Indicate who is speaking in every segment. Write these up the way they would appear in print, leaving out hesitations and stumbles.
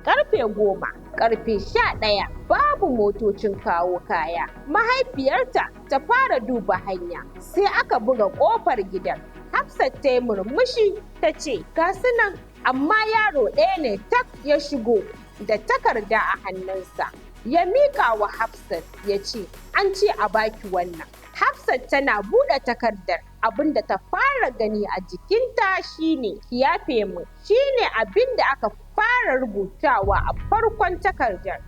Speaker 1: Karfe 10, karfe 11, babu motocin kawo kaya. Mahaifiyarta ta fara duba hanya, sai aka buga ƙofar gidan. Hafsat ta yi murmushi ta ce, "Ga su nan," amma yaro ɗaya ne tak ya shigo da takarda a hannunsa. Ya miƙa wa Hafsat ya ce, "An ce a baki wannan." Hafsat tana buɗe takardar, abin da ta fara gani a jikinta shine "Ki yafe min." Shine abin da aka fara rubutawa a farkon takardar.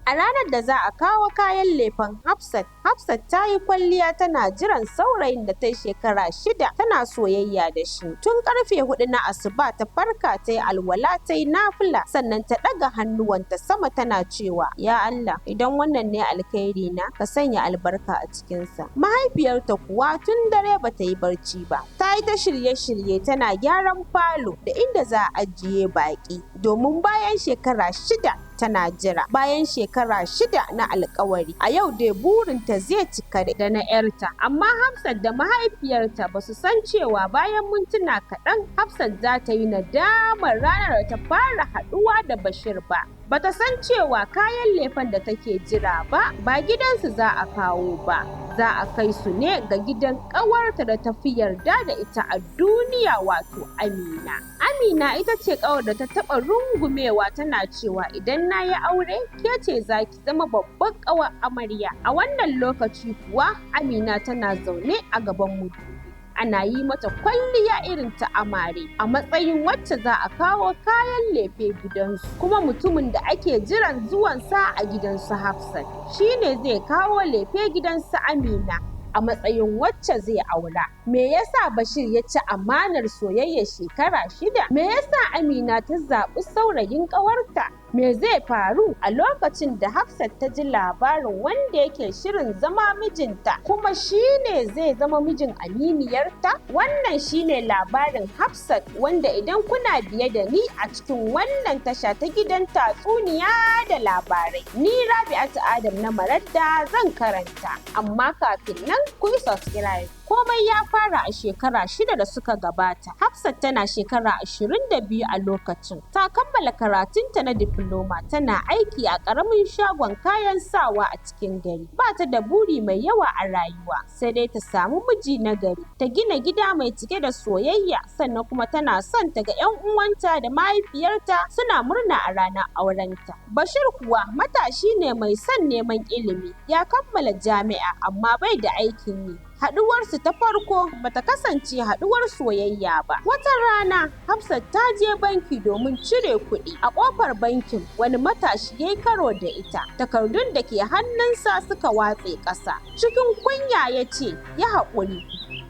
Speaker 1: A ranar da za a kawo kayan lefen Hafsat, Hafsat ta yi kwalliya tana jiran saurayin da ta yi shekara 6 tana soyayya da shi. Tun karfe 4 na asuba ta farka, ta yi alwala, ta yi nafila, sannan ta ɗaga hannuwanta sama tana cewa, "Ya Allah, idan wannan ne alkhairi na, ka sanya albarka a cikinsa." Mahaifiyarta kuwa tun dare ba ta yi barci ba. Ta yi ta shirye-shirye, tana gyaran falo da inda za a ajiye baƙi, domin bayan shekara 6 tana jira, bayan shekara 6 na alkawari, a yau dai burinta zai cika da na 'yarta. Amma Hafsat da mahaifiyarta ba su san cewa bayan mintuna kaɗan Hafsat za ta yi nadamar ranar da ta fara haɗuwa da Bashir ba. Bata san cewa kayan lefen da take jira ba, ba gidansu za a kawo ba, za a kai su ne ga gidan ƙawarta da ta fi yarda da ita a duniya, wato Amina. Amina ita ce ƙawar da ta taɓa rungumewa tana cewa, "Idan na yi aure, ke ce za ki zama babbar ƙawar amarya." A wannan lokaci kuwa Amina tana zaune a gaban madubi, ana yi mata kwalliya irin ta amare a matsayin wacce za a kawo kayan lefe gidansu. Kuma mutumin da ake jiran zuwansa a gidansu Hafsat shine zai kawo lefe gidansu Amina a matsayin wacce zai aura. Me yasa Bashir ya ci amanar soyayyar shekara 6? Me yasa Amina ta zaɓi saurayin ƙawarta? Me zai faru a lokacin da Hafsat ta ji labarin wanda yake shirin zama mijinta kuma shine zai zama mijin aminiyarta? Wannan shine labarin Hafsat, wanda idan kuna biye da ni a cikin wannan tasha ta Gidan Tatsuniya da Labarai, ni Rabi'atu Adam na Maradda zan karanta. Amma kafin nan, ku yi subscribe. Komai ya fara a shekara 6 da suka gabata. Hafsat tana shekara 22 a lokacin. Ta kammala karatunta na diploma, tana aiki a ƙaramin shagon kayan sawa a cikin gari. Ba ta da buri mai yawa a rayuwa, sai dai ta samu miji na gari, ta gina gida mai cike da soyayya, sannan kuma tana son ta ga 'yan uwanta da mahaifiyarta suna murna a ranar aurenta. Bashir kuwa matashi ne mai son neman ilimi, ya kammala jami'a amma bai da aikin yi. Haɗuwarsu ta farko bata kasance haɗuwar soyayya ba. Wata rana Hafsat ta je banki domin cire kuɗi. A ƙofar bankin wani matashi ya yi karo da ita. Takardun da ke hannunsa suka watse ƙasa. Cikin kunya ya ce, "Ya haƙuri,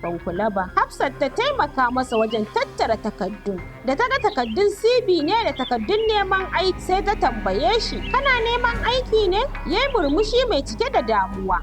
Speaker 1: ban kula ba." Hafsat ta taimaka masa wajen tattara takardun. Da ta ga takardun CV ne da takardun neman aiki, sai ta tambaye shi, "Kana neman aiki ne?" Ya yi murmushi mai cike da damuwa.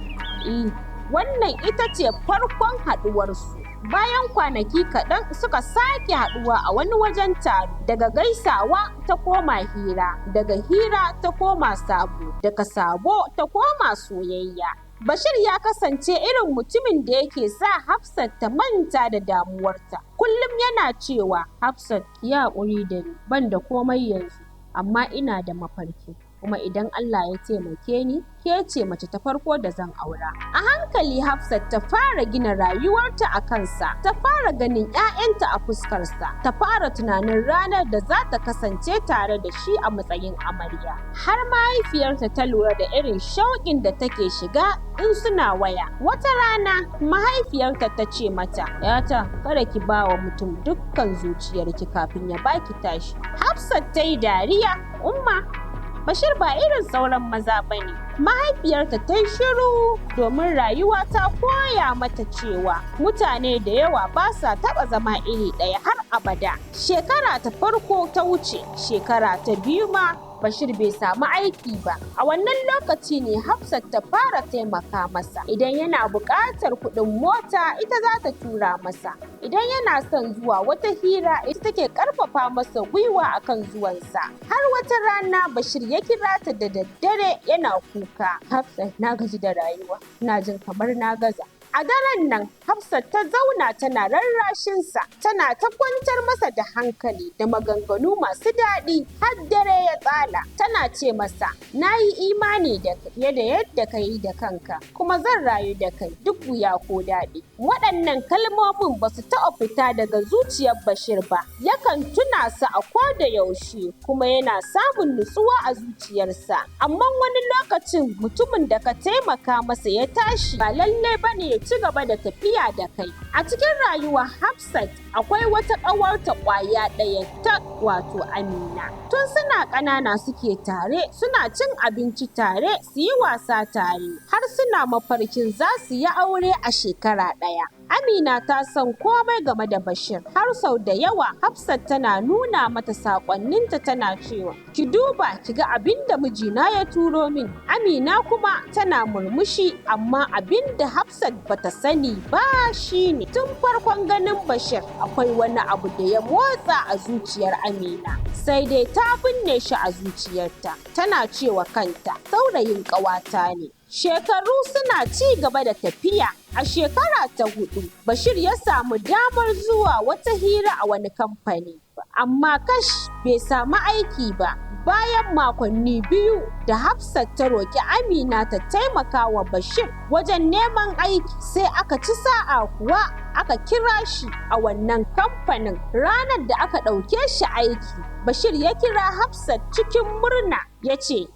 Speaker 1: "Eh." Wannan ita ce farkon haɗuwarsu. Bayan kwanaki kaɗan suka sake haɗuwa a wani wajen taro. Daga gaisawa ta koma hira, daga hira ta koma sabo, daga sabo ta koma soyayya. Bashir ya kasance irin mutumin da yake sa Hafsat ta manta da damuwarta. Kullum yana cewa, "Hafsat, ki yi haƙuri da ni, ban da komai yanzu, amma ina da mafarki. Kuma idan Allah ya taimake ni, ke ce mace ta farko da zan aura." A hankali Hafsat ta fara gina rayuwarta a kansa, ta fara ganin 'ya'yanta a fuskarsa, ta fara tunanin ranar da za ta kasance tare da shi a matsayin amarya. Har mahaifiyarta ta lura da irin shauƙin da take shiga in suna waya. Wata rana mahaifiyarta ta ce mata, "Yata, kada ki ba wa mutum dukkan zuciyarki kafin ya baki tashi." Hafsat ta yi dariya, "Umma, Bashir ba irin sauran maza ba ne." Mahaifiyarta ta yi shiru, domin rayuwa ta koya mata cewa mutane da yawa ba sa taɓa zama iri ɗaya har abada. Shekara ta farko ta wuce, shekara ta biyu ma Bashir bai samu aiki ba. A wannan lokaci ne Hafsat ta fara taimaka masa. Idan yana buƙatar kuɗin mota, ita za ta tura masa. Idan yana son zuwa wata hira, ita take ƙarfafa masa gwiwa akan zuwansa. Har wata rana Bashir ya kira ta da daddare yana kuka. "Hafsat, na gaji da rayuwa. Ina jin kamar na gaza." A daren nan Hafsat ta zauna tana rarrashinsa, tana ta kwantar masa da hankali da maganganu masu daɗi har dare ya tsala. Tana ce masa, "Na yi imani da kai fiye da yadda ka yi da kanka, kuma zan rayu da kai duk wuya ko daɗi." Waɗannan kalmomin ba su taɓa fita daga zuciyar Bashir ba. Yakan tuna su a koda yaushe kuma yana samun nutsuwa a zuciyarsa. Amma wani lokacin mutumin da ka taimaka masa ya tashi ba lallai ba ne ya ci gaba da tafiya da kai. A cikin rayuwar Hafsat akwai wata ƙawarta ƙwaya ɗaya ta wato Amina. Tun suna ƙanana suke tare, suna cin abinci tare, su yi wasa tare, har suna mafarkin za su yi aure a shekara ɗaya. Amina ta san komai game da Bashir, har sau da yawa Hafsat tana nuna mata saƙonninta tana cewa, "Ki duba ki ga abin da mijina ya turo min." Amina kuma tana murmushi, amma abin da Hafsat bata sani ba shine tun farkon ganin Bashir akwai wani abu da ya motsa a zuciyar Amina. Sai dai ta binne shi a zuciyarta, tana cewa kanta, "Saurayin ƙawata ne." Shekaru suna ci gaba da tafiya. A shekara ta 4, Bashir ya samu damar zuwa wata hira a wani kamfani. Amma kash, bai samu aiki ba. Bayan makonni 2 da Hafsat ta roƙi Amina ta taimaka wa Bashir wajen neman aiki, sai aka ci sa'a kuwa aka kira shi a wannan kamfanin. Ranar da aka ɗauke shi aiki, Bashir ya kira Hafsat cikin murna ya ce,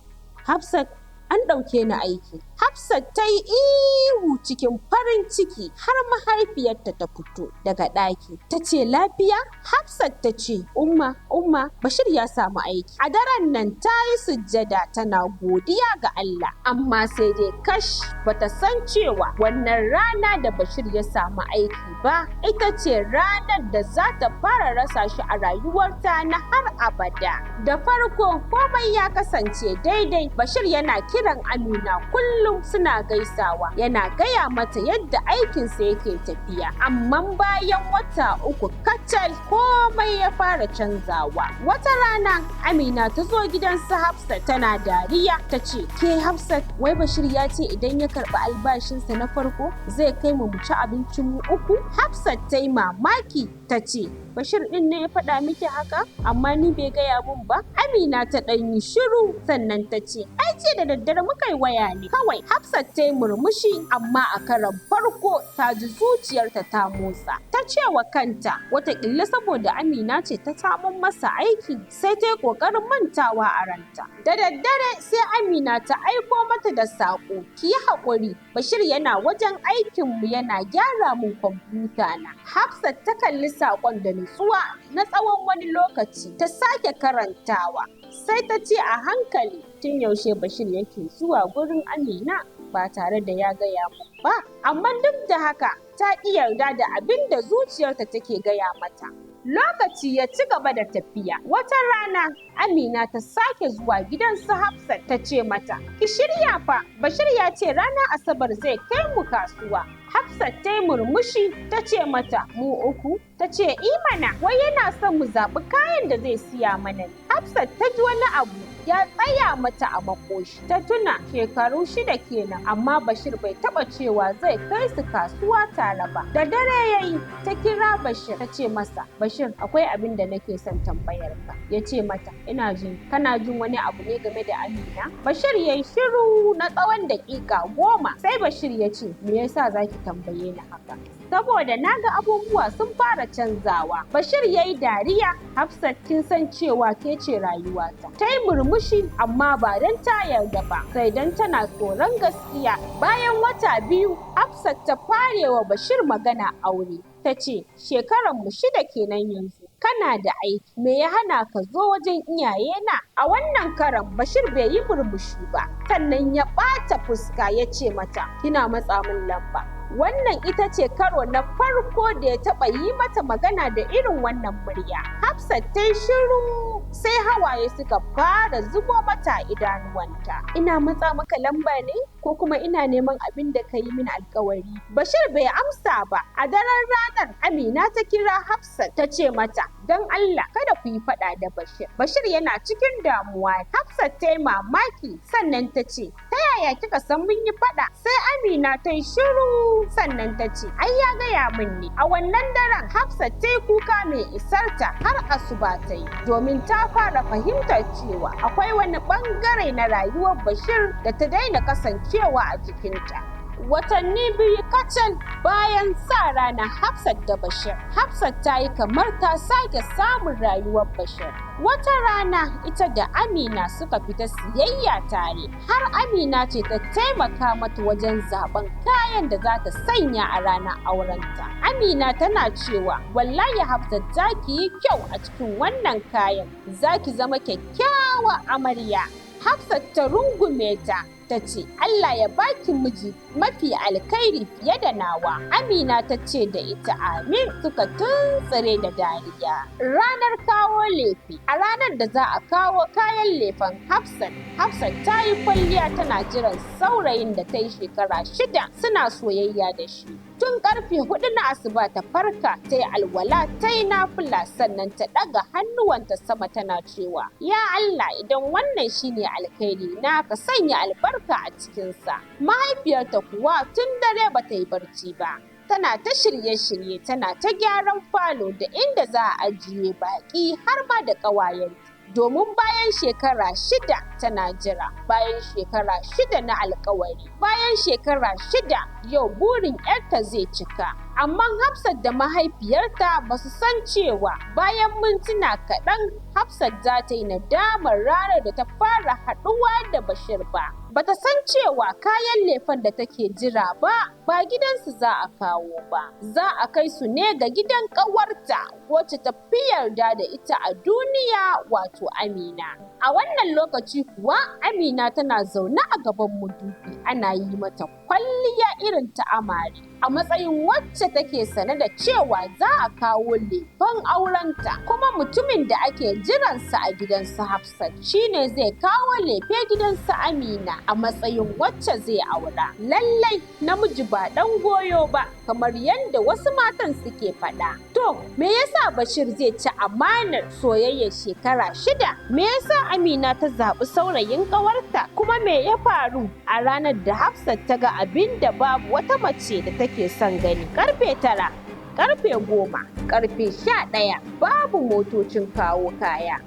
Speaker 1: "Hafsat, an ɗauke ni aiki." Hafsat ta yi ihu cikin farin ciki har mahaifiyarta ta fito daga ɗaki. Ta ce, "Lafiya?" Hafsat ta ce, "Umma, Umma, Bashir ya samu aiki." A daren nan ta yi sujjada tana godiya ga Allah. Amma sai dai kash, bata san cewa wannan rana da Bashir ya samu aiki ba, ita ce ranar da za ta fara rasa shi a rayuwarta na har abada. Da farko komai ya kasance daidai. Bashir yana kiran Amina kullum suna gaisawa, yana gaya mata yadda aikinsa yake tafiya. Amma bayan wata 3 kacal komai ya fara canzawa. Wata rana Amina ta zo gidan su Hafsat tana dariya ta ce, "Ke Hafsat, wai Bashir ya ce idan ya karɓi albashinsa na farko zai kai mu ci abincin mu 3?" Hafsat ta yi mamaki ta ce, "Bashir ɗin ne ya faɗa miki haka? Amma ni bai gaya mun ba." Amina ta ɗan yi shiru sannan ta ce, "Ai ce da daddare muka yi waya ne kawai." Hafsat ta yi murmushi, amma a karon farko ta ji zuciyarta ta motsa. Ta ce wa kanta, wataƙila saboda Amina ce ta samun masa aiki, sai ta yi ƙoƙarin mantawa a ranta. Da daddare sai Amina ta aiko mata da saƙo, "Ki yi haƙuri, Bashir yana wajen aikinmu yana gyara mun kwamfuta na." Hafsat ta kalli saƙon da nutsuwa na tsawon wani lokaci, ta sake karantawa. Sai ta ce a hankali, "Tun yaushe Bashir yake zuwa gurin Amina ba tare da ya gaya mun ba?" Amma duk da haka ta ƙi yarda da abin da zuciyarta take gaya mata. Lokaci ya ci gaba da tafiya. Wata rana Amina ta sake zuwa gidan su Hafsat ta ce mata, "Ki shirya fa, Bashir ya ce ranar Asabar zai kai mu kasuwa." Hafsat ta yi murmushi ta ce mata, "Mu 3?" Ta ce, "Imana, wai yana son mu zaɓi kayan da zai siya mana." Hafsat ta ji wani abu ya tsaya mata a makoshi. Ta tuna shekaru 6 kenan, amma Bashir bai taɓa cewa zai kai su kasuwa tare ba. Da dare ya yi, ta kira Bashir ta ce masa, "Bashir, akwai abin da nake son tambayar ka." Ya ce mata, "Ina jin, kana jin wani abu ne game da Amina?" Bashir ya yi shiru na tsawon daƙiƙa 10. Sai Bashir ya ce, "Me yasa zaki tambaye ni haka?" "Saboda na ga abubuwa sun fara canzawa." Bashir ya yi dariya. "Hafsat, kin san cewa ke ce rayuwata." Ta yi murmushi, amma ba don ta yarda ba, sai don tana tsoron gaskiya. Bayan wata 2, Hafsat ta farewa Bashir magana aure. Ta ce, "Shekaranmu 6 kenan yanzu, kana da aiki, me ya hana ka zo wajen iyayena?" A wannan karan Bashir bai yi murmushi ba, sannan ya ɓata fuska ya ce mata, "Kina matsa min lamba." Wannan ita ce karo na farko da ya taɓa yi mata magana da irin wannan murya. Hafsat ta yi shiru sai hawa Hawaye suka fara zubo mata idanuwanta. Ina matsa maka lamba ne ko kuma ina neman abin da ka yi min alkawari? Bashir bai amsa ba. A daren ranar Amina ta kira Hafsat ta ce mata, don Allah kada ku yi faɗa da Bashir. Bashir yana cikin damuwa. Hafsat ta yi mamaki sannan ta ce, ta yaya kika san mun yi faɗa? Sai Amina ta yi shiru sannan ta ce, ai ya gaya min ne. A wannan daren Hafsat ta yi kuka mai isarta har asuba ta yi, domin ta fara fahimtar cewa akwai wani bangare na rayuwar Bashir da ta daina kasancewa a jikinta. Watanni 2 kacal bayan sa rana Hafsat da Bashir, Hafsat ta yi kamar ta sake samun rayuwar Bashir. Wata rana ita da Amina suka fita siyayya tare, har Amina ce ta taimaka mata wajen zaben kayan da za ta sanya a ranar aurenta. Amina tana cewa, wallahi Hafsat za ki yi kyau a cikin wannan kayan, za ki zama kyakkyawa amarya. Hafsat ta rungume ta, ta ce, Allah ya baki miji mafi alkhairi fiye da nawa. Amina ta ce da ita amin, suka tuntsire da dariya. Ranar kawo lefe, a ranar da za a kawo kayan lefen Hafsat, Hafsat ta yi kwalliya tana jiran saurayin da ta yi shekara 6 suna soyayya da shi. Tun karfe 4 na asuba ta farka, ta yi alwala, ta yi nafila, sannan ta ɗaga hannuwanta sama tana cewa, ya Allah, idan wannan shine alkhairi na, ka sanya albarka a cikinsa. Mahaifiyarta kuwa tun dare ba ta yi barci ba. Tana ta shirye-shirye, tana ta gyaran falo da inda za a ajiye baƙi har ma da ƙawayenta. Domin bayan shekara 6 tana jira, bayan shekara 6 na alkawari, bayan shekara 6 yau burin ‘yarta zai cika. Amma Hafsat da mahaifiyarta ba su san cewa bayan mintuna kaɗan Hafsat za ta yi nadamar ranar da ta fara haɗuwa da Bashir ba. Bata san cewa kayan lefen da take jira ba, ba gidansu za a kawo ba. Za a kai su ne ga gidan ƙawarta wacce ta fi yarda da ita a duniya, wato Amina. A wannan lokaci kuwa Amina tana zaune a gaban madubi ana yi mata kwalliya irin ta amare, a matsayin wacce take sane da cewa za a kawo lefen aurenta, kuma mutumin da ake jiransa a gidansu Hafsat shine zai kawo lefe gidansu Amina a matsayin wacce zai aura. Lallai namiji ba ɗan goyo ba, kamar yadda wasu matan suke faɗa. To, me yasa Bashir zai ci amanar soyayyar shekara 6? Me yasa Amina ta zaɓi saurayin ƙawarta? Kuma me ya faru a ranar da Hafsat ta ga abin da babu wata mace da take son gani? Karfe 9, karfe 10, karfe 11 babu motocin kawo kaya.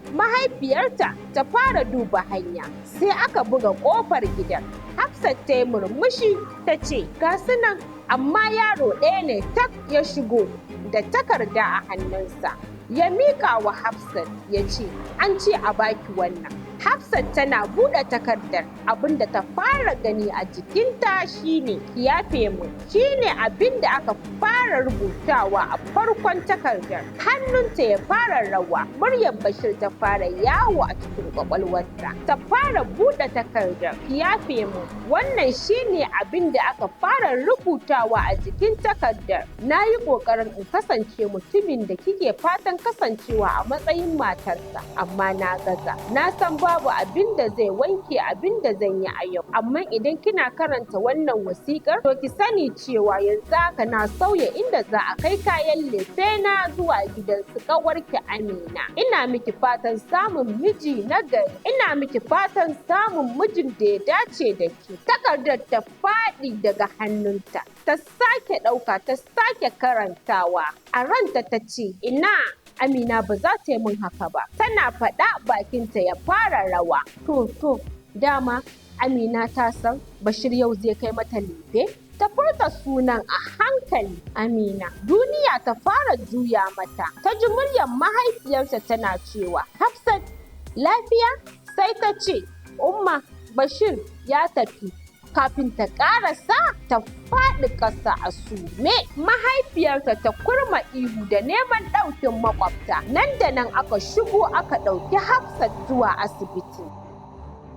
Speaker 1: Mahaifiyarta ta fara duba hanya, sai aka buga ƙofar gidan. Hafsat ta yi murmushi ta ce, ga su nan, amma yaro ɗaya ne tak ya shigo da takarda a hannunsa. Ya miƙa wa Hafsat ya ce, an ce a baki wannan. Hafsat tana buɗe takardar, abinda ta fara gani a jikinta shine ki yafe mun. Shine abinda aka fara rubutawa a farkon takardar. Hannunta ya fara rawa, muryar Bashir ta fara yawo a cikin kwakwalwarta. Ta fara buɗe takardar, ki yafe mun. Wannan shine abinda aka fara rubutawa a jikin takardar. Na yi ƙoƙarin in kasance mutumin da kike fatan kasancewa a matsayin matarsa, amma na gaza. Na san babu abin da zai wanke abin da zan yi a yau. Amma idan kina karanta wannan wasiƙar, to ki sani cewa yanzu haka na sauya inda za a kai kayan lefe na zuwa gidan su ƙawarki Amina. Ina miki fatan samun miji na gari. Ina miki fatan samun mijin da ya dace da ke. Takardar ta faɗi daga hannunta. Ta sake ɗauka, ta sake karantawa. A ranta ta ce, ina Amina ba za ta yi min haka ba. Tana faɗa bakinta ya fara rawa. To, dama Amina ta san Bashir yau zai kai mata lefe. Ta furta sunan a hankali, Amina. Duniya ta fara juya mata. Ta ji muryar mahaifiyarta tana cewa, Hafsat, lafiya? Sai ta ce, Umma, Bashir ya tafi. Kafin ta ƙarasa, ta faɗi ƙasa a sume. Mahaifiyarta ta kurma ihu da neman ɗaukin maƙwabta. Nan da nan aka shigo aka ɗauki Hafsat zuwa asibiti.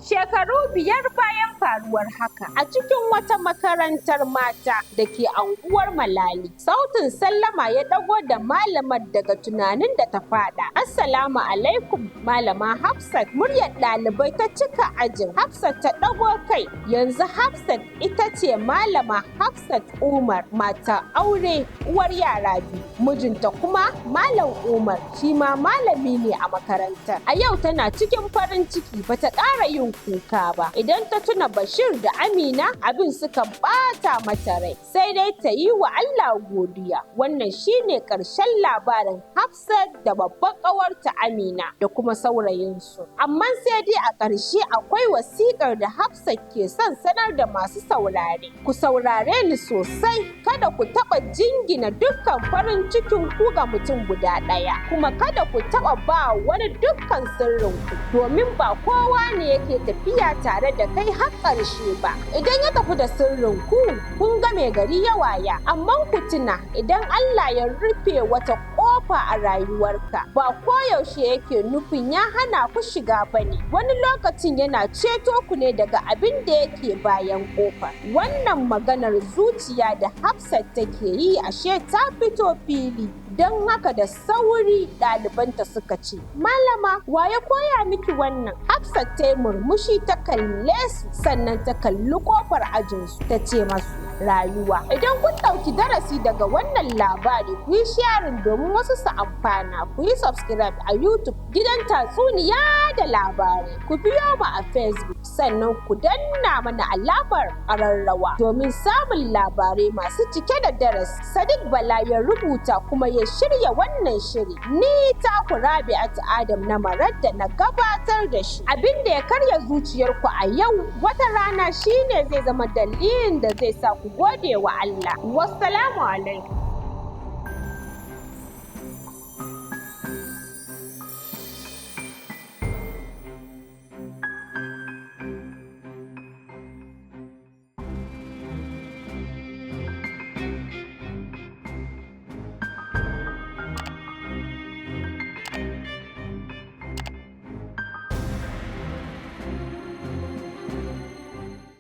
Speaker 1: Shekaru 5 bayan faruwar haka, a cikin wata makarantar mata da ke anguwar Malali, sautin sallama ya ɗago da malamar daga tunanin da ta faɗa. "Assalamu alaikum, Malama Hafsat." Muryar ɗalibai ta cika ajin. Hafsat ta ɗago kai. Yanzu Hafsat ita ce Malama Hafsat Umar, mata aure, uwar yara biyu. Mijinta kuma Malam Umar, shi ma malami ne a makarantar. A yau tana cikin farin ciki, bata ƙara yin kuka ba. Idan ta tuna Bashir da Amina, abin suka bata mata rai. Sai dai ta yi wa Allah godiya. Wannan shine ƙarshen labarin Hafsat da babbar ƙawarta Amina da kuma saurayinsu. Amma sai dai a ƙarshe akwai wasiƙar da Hafsat ke son sanar da masu saurare. Ku saurare ni sosai, kada ku taɓa jingina dukkan farin cikin ku ga mutum guda ɗaya. Kuma kada ku taɓa ba wani dukkan sirrinku, domin ba kowa ne yake tafiya tare da kai har ƙarshe ba. Idan ya tafi da sirrin ku, kun ga mai gari ya waya. Amma ku tuna, idan Allah ya rufe wata ƙofa a rayuwarka, ba koyaushe yake nufin ya hana ku shiga ba ne. Wani lokacin yana ceto ku ne daga abin da yake bayan ƙofar. Wannan maganar zuciya da Hafsat take yi ashe ta fito fili. Don haka da sauri ɗalibanta suka ce, "Malama, wa ya koya miki wannan?" Hafsat ta yi murmushi ta kalle su, sannan ta kalli ƙofar ajinsu ta ce masu, "Rayuwa." Idan kun ɗauki darasi daga wannan labari, ku yi sharing domin wasu su amfana. Ku yi subscribe a YouTube Gidan Tatsuniya da Labarai. Ku biyo mu a Facebook, sannan ku danna mana alamar ƙararrawa domin samun labarai masu cike da darasi. Sadiq Bala ya rubuta kuma ya shirya wannan shiri. Ni taku Rabi'atu Adam na Marar da na gabatar da shi. Abin da ya karya zuciyarku a yau, wata rana shine zai zama dalilin da zai sa ku gode wa Allah. Wassalamu alaikum.